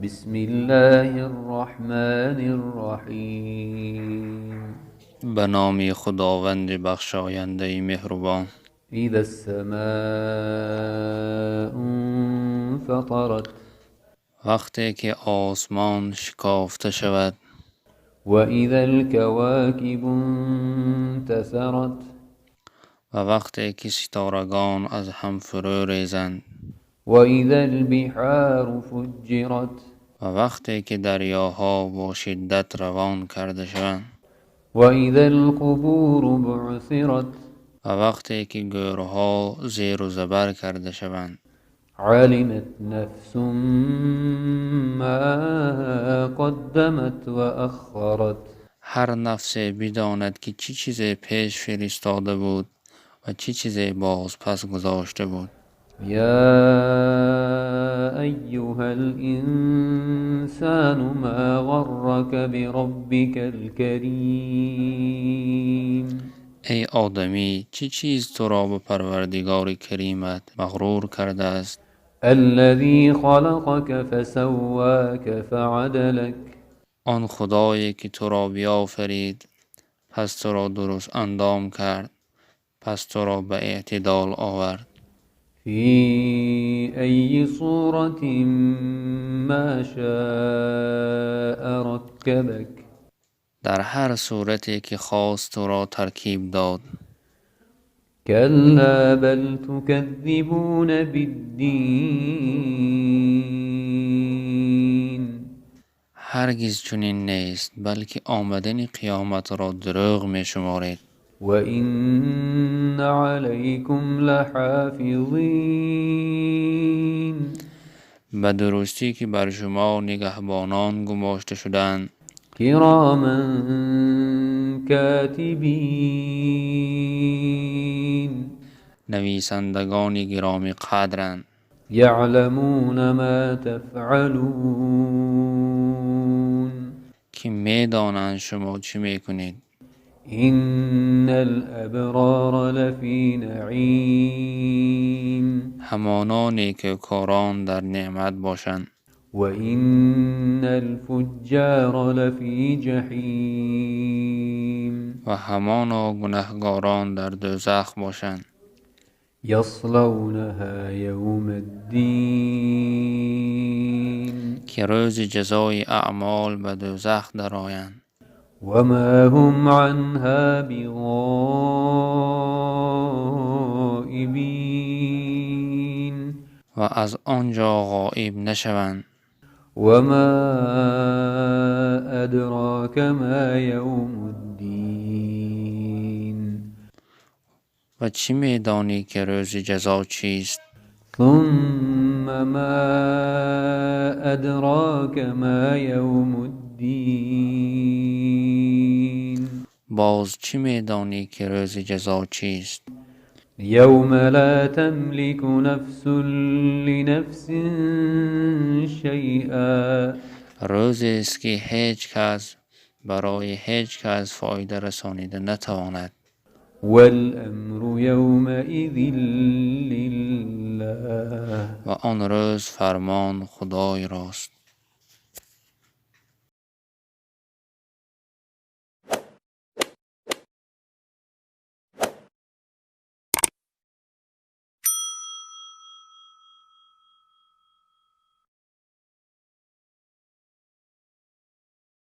بسم الله الرحمن الرحیم. به نام خداوند بخشاینده مهربان. اذا السماء انفطرت. وقتی که آسمان شکافته شود. واذا الكواكب انتثرت. و وقتی که ستارگان از هم فرو ریزند. واذا البحار فجرت. و وقتی که دریاها با شدت روان کرده شوند. واذا القبور بعثرت. و وقتی که گورها زیر و زبر کرده شوند. علمت نفس ما قدمت وأخرت. هر نفس بداند که چی چیز پیش فرستاده بود و چی چیز باز پس گذاشته بود. یا ایها الانسان ما غرک بربک الکریم. ای آدمی، چی چیز تو را به پروردگار کریمت مغرور کرده است؟ الذی خلقک فسواک فعدلک. آن خدایی که تو را بیافرید، پس تو را درست اندام کرد، پس تو را به اعتدال آورد. فی ای صورة ما شاء رکبک. در هر صورتی که خواست تو را ترکیب داد. کلا بل تکذبون بالدین. هرگز چنین نیست، بلکه آمدن قیامت را دروغ می شمارید. وإن علیکم لحافظین. به درستی که بر شما نگهبانان گماشته شدند. کراما کاتبین. نویسندگان گرامی قدرند. یعلمون ما تفعلون. که میدانند شما چی میکنید. ان الابرار لفی نعیم. همانا نیکوکاران در نعمت باشند. و ان الفجار لفی جحیم. و همانا گنهگاران در دوزخ باشند. یصلونها یوم الدین. که روز جزای اعمال به دوزخ درآیند. وما هم عنها بغائبین. و از آنجا غائب نشوند. وما ادراک ما یوم الدین. و چی میدانی که روز جزا چیست؟ ثم ما ادراک ما یوم الدین. باز چی میدانی که روز جزا چیست؟ یوم لا تملک نفس لنفس شیئا. روزی است که هیچ کس برای هیچ کس فایده رسانیده نتواند. والامر یومئذ لله. و آن روز فرمان خدای راست.